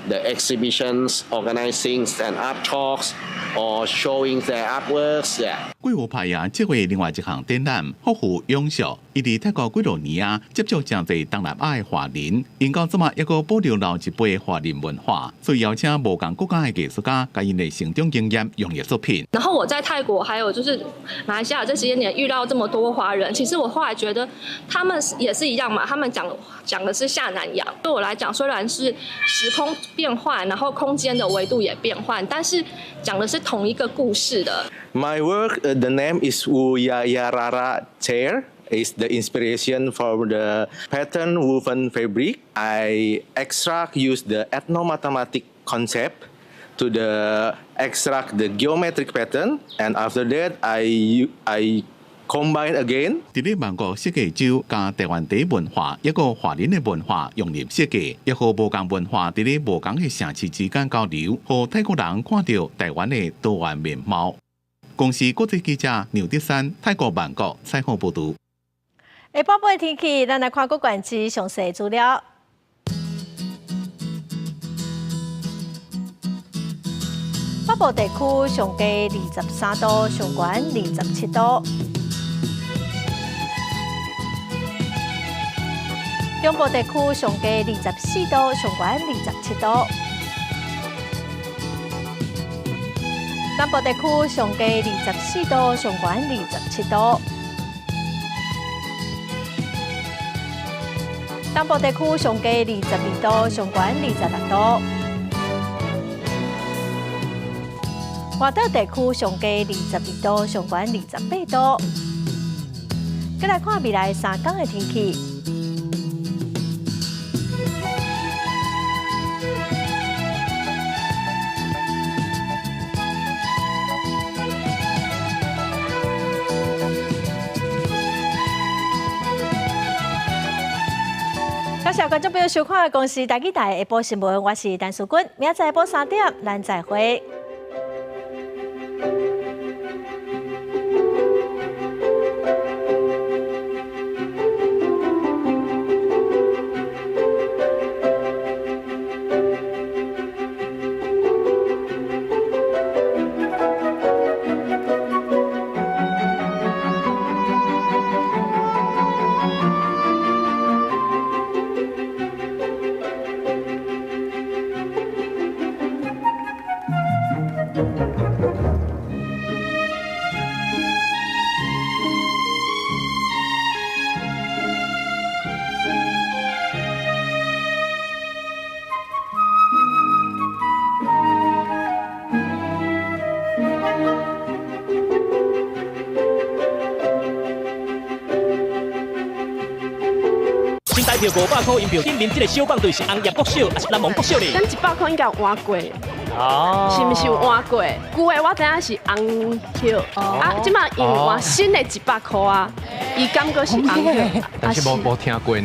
the exhibitions, organizing and art talks, or showing their artworks. Yeah. 貴婦派也這回另外一項展覽，福富永續。伊佇泰國幾多年啊，接觸誠濟東南亞的華人，𪜶到這馬猶閣保留老一輩華人文化，所以邀請無仝國家的藝術家，共𪜶的成長經驗融入作品。然後我在泰國，還有就是馬來西亞這些年遇到這麼多華人，其實我後來覺得他們也是一樣嘛，他們講的是下南洋。對我來講，雖然是時空變換，然後空間的維度也變換，但是講的是同一個故事的。 My work, the name is Wuyayarara Chair. Is the inspiration for the pattern woven fabric. I extract use the ethnomathematic concept to the extract the geometric pattern, and after that I combine again. 佇咧曼谷設計週，將台灣茶文化抑閣華人的文化融入設計，抑予無仝文化佇咧無仝的城市之間交流，予泰國人看著台灣的多元面貌。公視國際記者劉德山，泰國曼谷採訪報導。下晡晡天氣，咱來看各縣市詳細資料。北部地區上低23度，上懸27度。中部地區上低24度，上懸27度。南部地區上低24度，上懸27度。東部地區上低22度，上懸26度。外島地區上低22度，上懸28度。閣來看未來3天的天氣。多謝觀眾朋友收看《公視台語台》下晡新聞，我是陳淑君，明仔載下晡3點，咱再會。新台票500箍銀票頂面這个小放對是紅葉國小，抑是南門國小咧？咱100箍應該有換過，哦，是毋是有換過？舊的我知影是紅葉，啊，這馬𪜶換新的100箍啊，伊感覺是紅葉。但是無聽過呢。